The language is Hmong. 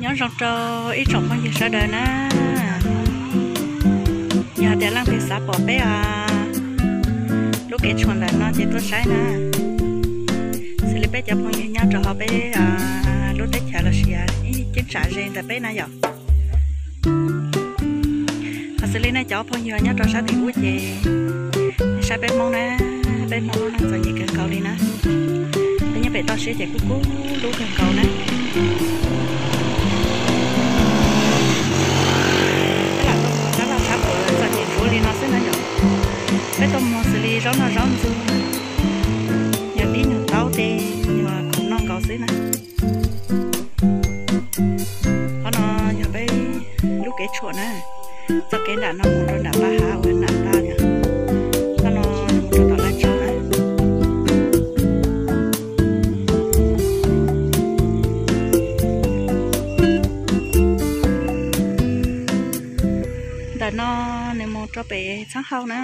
Nyob zoo rau ib tsoom phooj ywg sawv daws na. Yog tias leej twg xav pom peb lub kev tshuam ntawm no ces tuaj saib na. Xws li peb cov phooj ywg nyob rau hauv peb lub teb chaws los sis ib cheeb tsam ze ntawm peb na yom. Ho xws li nej cov phooj ywg nyob rau sab tim ub ces saib peb Hmoob na, peb Hmoob lub neej txom nyem kawg nkaus li na. Peb nyob pem toj siab ces kuj kub lub kawg nkaus na. Peb lam tuaj mus sab vaj sab tsuas txom nyem ntsuav li no xwb na yom. Peb tuaj mus xws li zaub noj zaub ntxug, nyuag dib nyuag taub tej, nyuag khoom noj nkaus xwb na. Qhov no yog peb lub kev tshuam na, txoj kev nram no mus rau nram Paj Hav uas nram tas li. Qhov no mus rau tom Laj Tsawb na. Ntawm no nws mus rau pem txhab hau na.